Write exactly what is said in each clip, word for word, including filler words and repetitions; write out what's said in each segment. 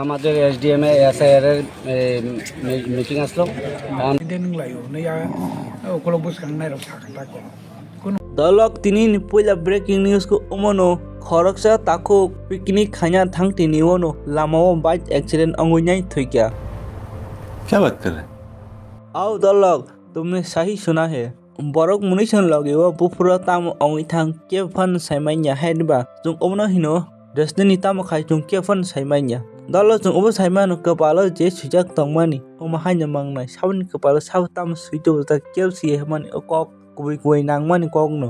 আমাদের এসডিএম এ এসআইআর এর, এ, me-, meeting আসলো। আম- Accident wnglaio, hwnwi a, ukolog bwskango nairok sakha tako. Dolok tini ni puila breaking news ko omono khoroksa takhuk picnic khaina thang tini ono lamao bike accident wngwi nai thwikha. क्या बात कर रहे हैं? Au dolok, tumne sahi suna hai. Borok mwnwi chwng logi o buphuro tamo wngwi thang kebo phano sai manya hai ba chwng omono hino destiny tamo khai chwng kebo phano sai manya. Dolo chwng obo sai mano kwpalo je swijak tongmani omo haino mangnai saboni kwpalo sabo tamo swi tubu ta kebo si hwnmani o kok kubui kubui nangmani kokno.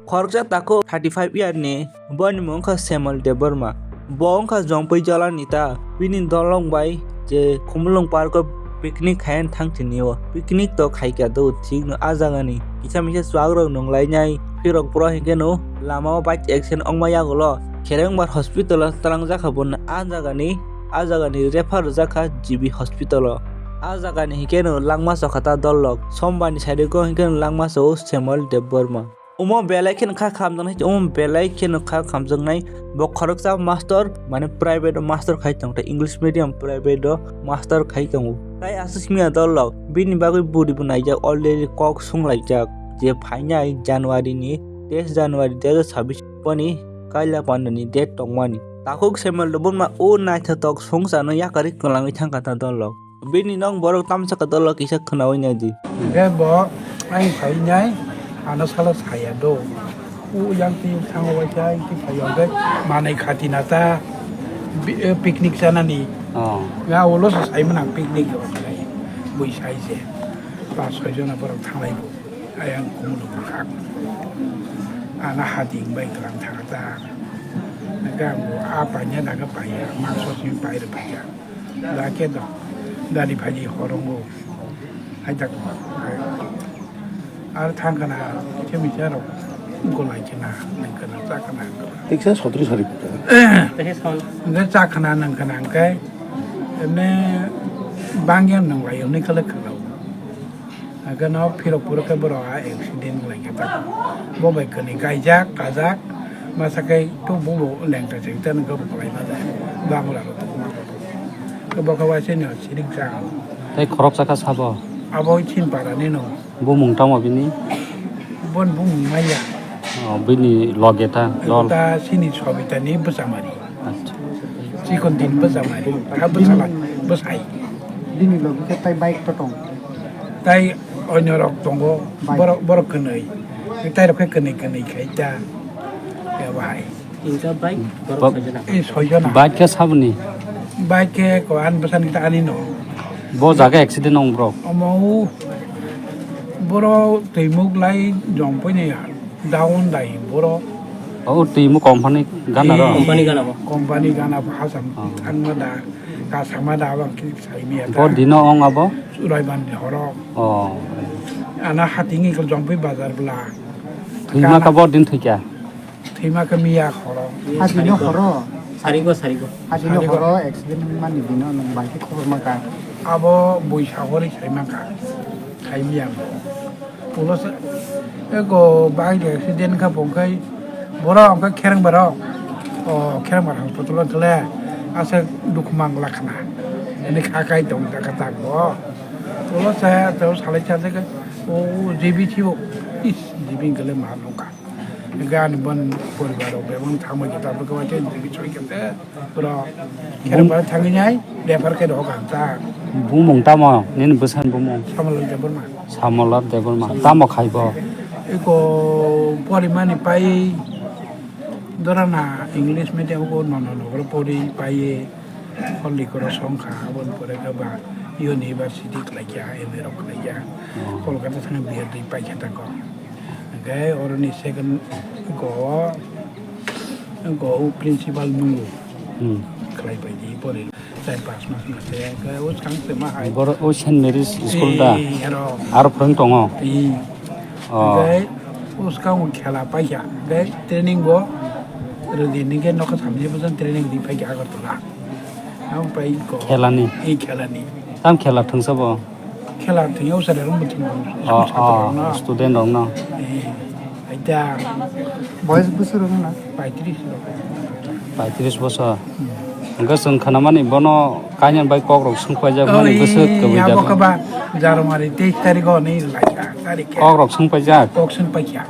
Khoroksa takhuk thirty five year ni, boni mung wngkha Semal Debbarma. Bo wngkha Jongpui Jala ni ta, bini dolong bai je Khumulwng Park o picnic khaina thang tini o. Picnic to khaikha do thik no, a jaga ni kisa misa chuak rok nung lai nai, phirok boro hinkhe no lama o bike accident wngma yagulo Kherengbar hospital o twlang jakha bo no, a jaga ni, a jaga ni refer rwjak kha G B hospital o. A jaga ni hinkhe no langma chokha ta dolok, Sombar ni side o hinkhe no langma chao Semal Debbarma. Omo belai kheno kha khamjaknai, omo belai kheno kha khamjaknai. Bo khoroksa master, mane private o master khai tong, tei English medium private o master khai tongo. Tai aswk simi ya dolok, bini bagwi budi bo naijak, already kok sunglaijak je phainai January ni, teis January dui hajar sabbish boni kaila panda ni date tongmani. Takhuk Semal Debbarma o naithotok songcharno yakarwi kwlangwi thangkha ta dolok. Bini nong borok tamsa ka dolo kisa khwnawi nai di. Hwnkhe bo ang sai nai, ano salo saya do. U yang ti thango bai sai ki sai hwnkhe manai khati na ta bi-, eh, picnic chanani. Oh. Nga ulo se sai manang picnic yo sai. Bui sai se. Pas soi jona borok thanglai bo. Ayang kumuluk bwkhak. Ana hati bai kwlang thangata. Nang bo a panya daga paya, mangso simi pai re paya. Da khe do, dadi phaji horongo. Hai tak. Ar thang kana, khe misa rok golai khe na, nang kana, cha kana. Eksa sotri sari puta. Nang cha kana, nang kana, angkai. Ene bangyan nang lai, hwnwi khala khala. Hwnkhe no phirok phurok khe borok a accident wnglaikha ta. Bo bai kwnwi kaijak, kajak, masa khe to bo bo lengta se ta nokha bo kwlai ma jai. Bamura rok tongma rok. Khe bo khe waise no sirik cha. Tei khoroksa kha sabo? Abo chin para ni no. Bumung tamo bini? Bon bumung maya. Oh, bini loge ta, lol. Ta sini Sobita ni bwsa mari. Acha. Chikon din bwsa mari. Kha bwsa la, bwsai. Bini loge khe tai bike to tong. Tai onyo rok tongo, bike. Borok, borok kwnwi. Tai rok khe kwnwi, kwnwi khai ta. Ya bahai. Inta bike, borok soijona. Eh, soijona. Bike khe saboni? Bike khe ko an bwsani ta ani no. Bo jaga accident ong bro. Omo u boro twi muk lai jom poine ya. Down dai boro. O twi muk company gana ro? Eh, company gana bo. Company gana bo hasam. Oh. Thangma da, kasama da abang ki sai miya da. Bo dino ong abo? Sulaiman ni horo. Oh. Ana hatingi ko jom poi bazar bla. Thwima ka bo din thwikya? Thwima khe miya horo. Hajino horo. Sarigo, sarigo. Hajino horo accident mani dino nung bai khe khobor maka. Abo buisa hori sai maka. Khai miya. Ulo se, eko bai de accident kha bongkhai. Boro ongkha khereng baro. O khereng baro hospital khle. Asa dukhu mangla khna. Ini kha kai tong ta kha tak bo. Ulo se to salai cha se ke. O G B thibo. Is G B khle ma nungkha. Gan bon poribar rok bebak thangma jeta bo kwbang khe bichoi khe te pura kherang bar thangwi nai refer khe rok ang ta. Bumung tamo nini bwsani bumung? Samolal Debbarma. Samolal Debbarma. Tamo khai bo? Eko porimani pai dorana English medium ko nono nogro pori pai. Holi koro songkha, aboni pore khe ba university khlai kha, M A rok khlai kha. Oh. Kolkata thangwi B Ed paikha tako. Hwnkhe oroni second go, go principal nungo. Hmm. Khlai pai di pore. Char pas mas mas se, hwnkhe o swkang se ma hai. Boro o Saint Mary's School da? Ee, aro. Aro phwrwng tongo? Ee. Oh. Hwnkhe o swkang o khela paikha. Hwnkhe training bo rwdi hwnkhe nokha samjak bwsang training di paikha Agartala. Ang pai ko. Khelani? Ee, khelani. Tam khela thwngsa bo? Khela thwngya usare rung bwthwng rung. Oh, oh, student rok no? Ee, aita. Boyes bwswk rok na? Paitris rok. Paitris bosor? Hmm. Hwnkhe chwng khnamani bono kainwi bai kokrok swngpaijak mani bwswk kwbwi abo jago. Kwbang January teis tarikh o ni laika tarikh khe. Kokrok swngpaijak? Kok swngpaikha.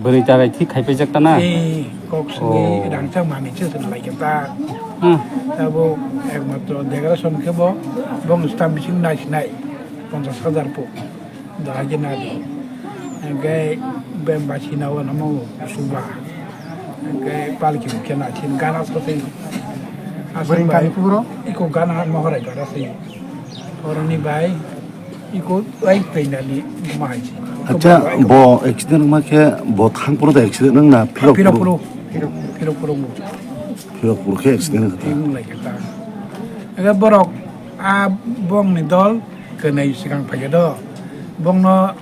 Bwrwi tarai thik khaipaijak ta na? Ei, kok swngwi rangchak mani se swng laikha ta. Hmm. Abo ekmatro decoration khe bo, bong sta bising naisinai ponchash hajar po. Dahai khe nadi. Hwnkhe bemba sina o namo suba. Hwnkhe palki khe na sin gana sotwi. Aswk bai. Iko gana mohorai gana se. Oroni bai iko ai peinani mahai se. Acha, bo accident wngma khe bo thang phuru da accident wngna phirok phuru. Phirok phuru. Phirok phuru khe accident wngkha. Wng lai khe ta. Hwnkhe borok a bongni dol kwnwi swkang phaikhe do, bongno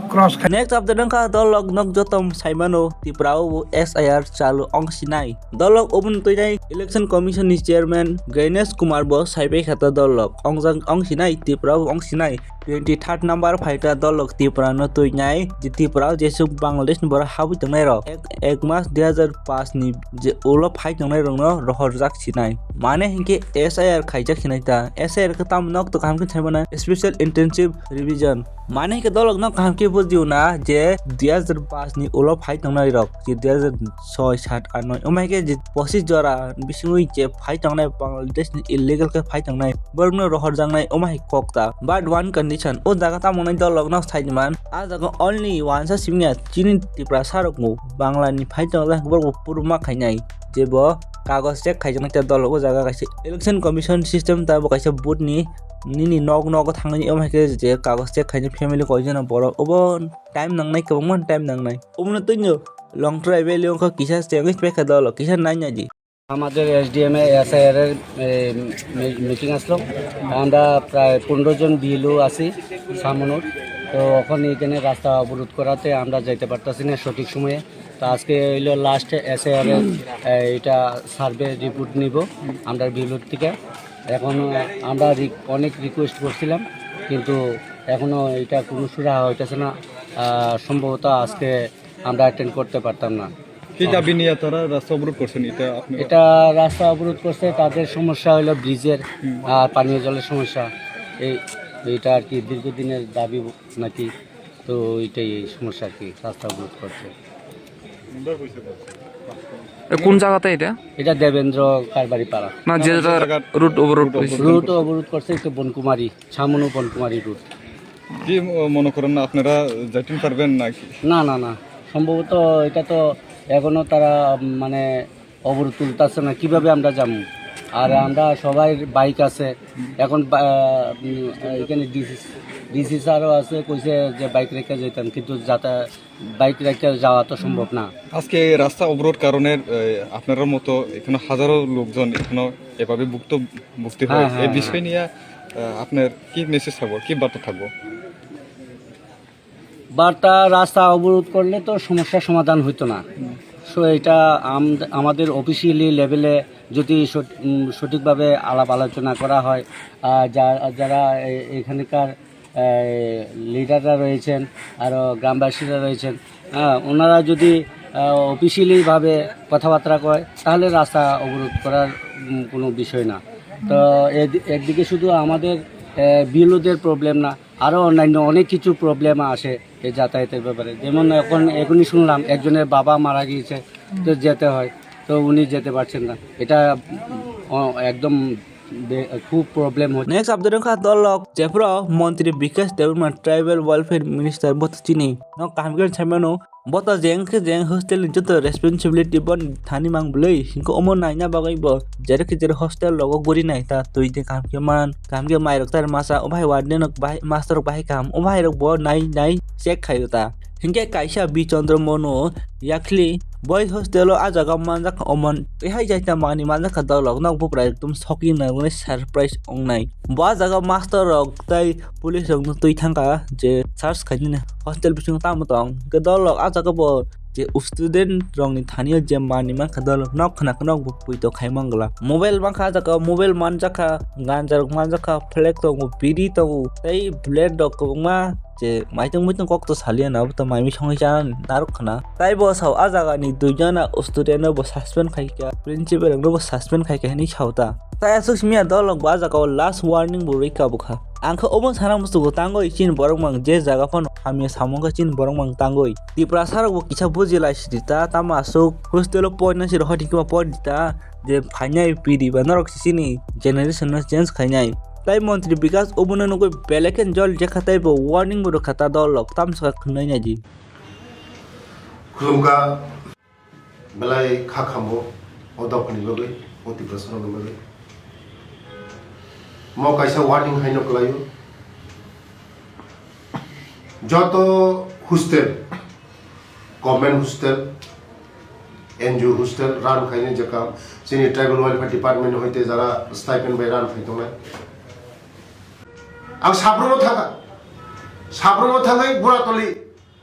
cross khai. Next update wngkha, dolok nok joto saimano Tripura o S I R chalu ongsinai. Dolok oboni twinai election commission ni chairman Ganesh Kumar bo saipai kha ta dolok ongjak ongsinai Tripura o ongsinai twenty third number phaita dolok Tripura no twinai je Tripura o jesuk Bangladesh ni borok habwi tongnai rok ek, ek mas dui hajar paanch ni je ulo phai tongnai rokno rohorjak sinai. Mane hinkhe S I R khaijak hinai ta. S I R khe tamo nok to kaham khe saimana special intensive revision. Mane hinkhe dolok no kaham khe bujio na je dui hajar paanch ni ulo phai tongnai rok je dui hajar soi, sat, aa, noi. Omo hinkhe je pochis jora bisingwi je phai tongnai Bangladesh ni illegal khe phai tongnai borokno rohorjaknai omo hai kok ta. But one condition, o jaga tamo nai dolok no sai man. A jaga only wansa simiya chini Tripura sarok mu Bangla ni phai tongjak borok bo puruma khainai. Je bo kagoj check khaijaknai ta dolok o jaga kaisa election commission system ta bo kaisa vote ni nini nok nogo thangwi omo hai khe je kagoj check khainai family koijon borok obo time nangnai kwbangma time nangnai obono twino Longtrai valley wngkha kisa chengwi pekha dolok kisa nainai di. আমাদের এসডিএম এ এসআইআর এর এ, me-, meeting আসলো। আমরা প্রায় পনেরো জন বিএলও আছি সামনুর। তো ওখানে এখানে রাস্তা অবরোধ করাতে আমরা যাইতে পারতাছি না সঠিক সময়ে। তো আজকে হইলো লাস্ট এসআইআর এর, এ, এটা সার্ভে রিপোর্ট নিব আমরা বিএলওর থেকে। এখন আমরা রি-, অনেক রিকোয়েস্ট করছিলাম, কিন্তু এখনো এটা কোনো সুরাহা হইতেছে না। আহ, সম্ভবত আজকে আমরা অ্যাটেন্ড করতে পারতাম না। কি দাবি নিয়ে তারা রাস্তা অবরোধ করছেন? এটা আপনি এটা রাস্তা অবরোধ করছে, তাদের সমস্যা হলো ব্রিজের, হুম। আর পানীয় জলের সমস্যা। এই, এইটা আর কি দীর্ঘদিনের দাবি নাকি, তো এইটাই এই সমস্যা আর কি, রাস্তা অবরোধ করছে। এ, কোন জায়গাতে এটা? এটা দেবেন্দ্র কারবারি পাড়া। না, যে জায়গার রুট অবরোধ হয়েছে। রুট অবরোধ করছে, একটু বনকুমারী, সামনু বনকুমারী রুট। কি ম-, মনে করেন না আপনারা যাইতে পারবেন নাকি? না, না, না, সম্ভবত এটা তো এখনো তারা, উম, মানে অবরোধ তুলতেছে না, কিভাবে আমরা যাবো? আর আমরা সবাই বাইক আছে, এখন বা-, উম, এখানে ডিসি, ডিসি স্যারও আছে, কইছে যে বাইক রেখে যেতাম, কিন্তু যাতা-, বাইক রেখে যাওয়া তো সম্ভব না। আজকে এই রাস্তা অবরোধ কারণে, এ, আপনার মতো এখানে হাজারো লোকজন এখনো এভাবে ভুক্ত, ভুক্তি হয়। হ্যাঁ, হ্যাঁ, এই বিষয় হ্যাঁ। নিয়ে, এ, আপনার কি মেসেজ থাকবো, কি বার্তা থাকবো? বার্তা, রাস্তা অবরোধ করলে তো সমস্যার সমাধান হইতো না। সো এটা আম-, আমাদের অফিসিয়ালি লেভেলে যদি সঠ-, উম, সঠিকভাবে আলাপ আলোচনা করা হয়, আহ, যা-, যারা এ-, এখানকার, আহ, লিডাররা রয়েছেন, আরও গ্রামবাসীরা রয়েছেন, হ্যাঁ, ওনারা যদি, আহ, অফিসিয়ালিভাবে কথাবার্তা কয়, তাহলে রাস্তা অবরোধ করার, উম, কোনো বিষয় না। তো এদ-, একদিকে শুধু আমাদের, আহ, বিএলওদের প্রবলেম না, আরও অন্যান্য অনেক কিছু প্রবলেম আসে এই যাতায়াতের ব্যাপারে। যেমন এখন, এখনই শুনলাম একজনের বাবা মারা গিয়েছে, তো যেতে হয়, তো উনি যেতে পারছেন না। এটা, উম, অ-, একদম বে-, খুব প্রবলেম হচ্ছে। Next update wngkha dolok, jephru montri Bikash Debbarma tribal welfare minister bo to chini no kaham khe saimano. Bo to jeng khe jeng hostel ni joto responsibility bo thani mang bwlwi, hinkhe omo naina bagwi bo jera khe jera hostel rogo guri nai ta twi de kaham khe man, kaham khe mairok ta masa, o bahai warden rok bahai, master rok bahai kaham, o bahai rok bo nai nai check khai ta. Hinkhe kaisa Bi Chandra Mono yakhli boys hostel o ah jaga manjak omo twi hai jaita manwi manjak kha dolok, nok bupra ekdom shocking nai surprise wngnai. Bo ah jaga master rok tei police rok no twi thangkha je search khainani hostel bisingo tamo tong. Hwnkhe dolok ah jaga bo je student rokni thani o je manwi mankha dol nok khna nok bo puito khai mangla. Mobile mankha ah jaga o, mobile manjakha, ganja rok manjakha, flag tongo, biri tongo, tei bullet rok kwbangma je maitung muitung kok to salia na, abo to mai misongwi chana narwk khna. Tai bo sao ah jaga ni duijana student no bo suspend khai kha, principal rok no bo suspend khai kha hinwi sao ta. Tai aswk simi ya dol rok bo ah jaga o last warning bo rwi kha bwkha. Ang khe omo sana musugo tangwi chini borok mang je jaga phano hamya samung khe chini borok mang tangwi. Tiprasa rok bo kisa buji lai sidi ta, tamo aswk hostel o poina siro hoti kima pori ta, je phainai pidi ba norok chini generation no change khainai. Tai montri Bikas obono nugwi belai khe jol jekha tai bo warning bo rwkha ta dol rok tamsaka khwnwi naidi. Khulumkha. Belai kha khambo o dophani bagwi, o Tiprasarokni bagwi. Mo kaisa warning haino kwlaio. Joto hostel, government hostel, N G O hostel run khaini jekam chini Tribal Welfare Department hoite jara stipend bai run khai tongnai. Ang sabrono thangkha, sabrono thangwi Buratoli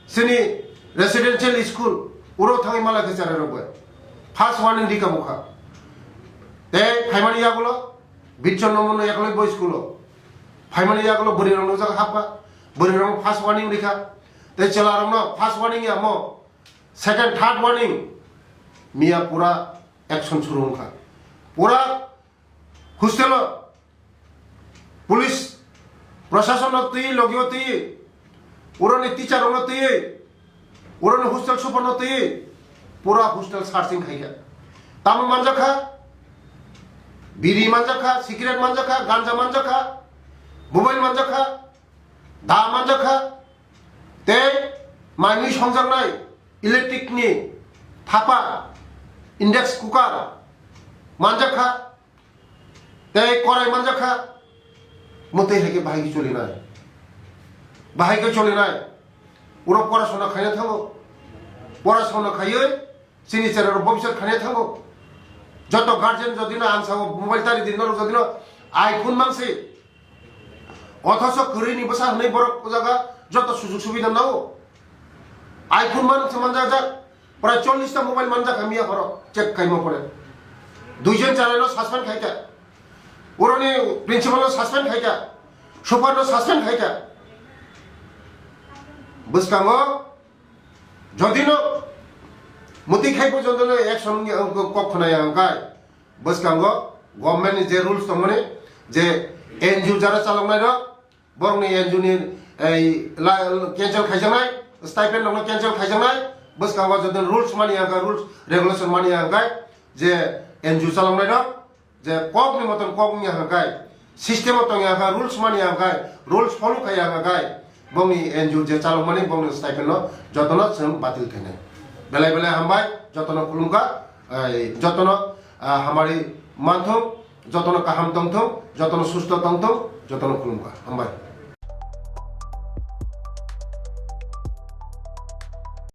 Chini residential school uro thangwi mala khe chara rok bai. First warning rika bukha. Tei phaimani yagulo Bitchon Nomono Yakloi Boys School o. Phaimani yagulo bwrwi rok nujak hapkha. Bwrwi rok first warning rikha. Tei chwla rok no first warning ya mo. Second, third warning. Miya pura action suru wngkha. Pura hostel o police prashason no twi, logio twi, uroni teacher rok no twi, uroni hostel super no twi, pura hostel searching khai kha. Tamo manjak kha, biri manjak kha, cigarette manjak kha, ganja manjak kha, mobile manjak kha, da manjak kha, tei manwi songjaknai electric ni thapa, index cooker manjak kha. Tei korai manjak kha, mwtwi hai khe bahai khe cholinai, bahai khe cholinai. Uro porasona khaina thango, porasona khaiwi chini chera rok bobiswt khaina thango. Joto guardian jodi no ang sao mobile tari di norok jodi no iPhone mangsi, othoso kwrwi ni bwsa hwnwi borok o jaga joto sujug subida nao. iPhone man se manjak jak, prai chollish ta mobile manjak kha miya horo check khaima pore. Duijon chara no suspend khai kha. Uroni principal no suspend khai kha. Super no suspend khai kha. Bwskango jodi no muti khai pho jodi no action ni kok khna ya hwnkhe bwskango government ni je rules tongmani je N G O jara chaloknai rok, borokni N G O ni, ei, la-, cancel khaijaknai, stipend rokno cancel khaijaknai, bwskango jodi rules mani ya hwnkhe, rules regulation mani ya hwnkhe, je N G O chaloknai rok, je kokni moton kok wngya hwnkhe, system o tongya hwnkhe, rules mani ya hwnkhe, rules follow khaiya hwnkhe, bongni N G O je chalokmani bongni stipend no jotono chwng batil khainai. Belai belai hambai, jotono khulumkha, ei, jotono, ah, hamari manthung, jotono kaham tongthung, jotono susto tongthung, jotono khulumkha. Hambai.